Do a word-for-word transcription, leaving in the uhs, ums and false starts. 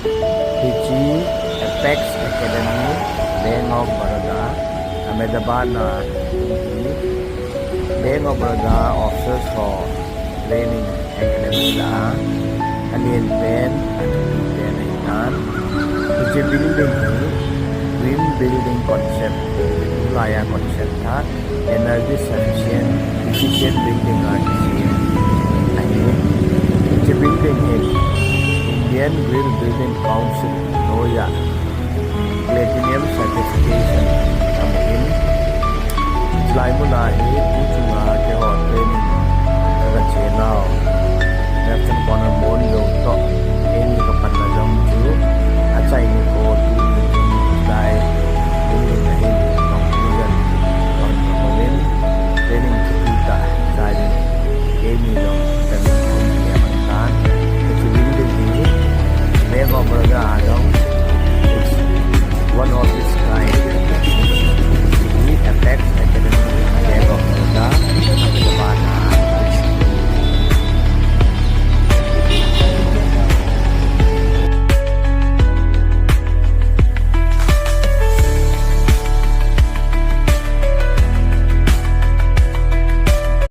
Hiche Apex Academy, Bank of Baroda, Ahmedabad na hi Bank of Baroda officers ho training academy lah a, alen pen, athupi pen ahitan. Hiche building hi green building concept, tulaiya concept tah, energy sufficient, efficient building a kisem ahi. Hiche building hi Indian Green Building Council noiya platinum certification amun. Chulai muna hi tuchunga keiho training kaga chenau, Western Corner Mon jong toh,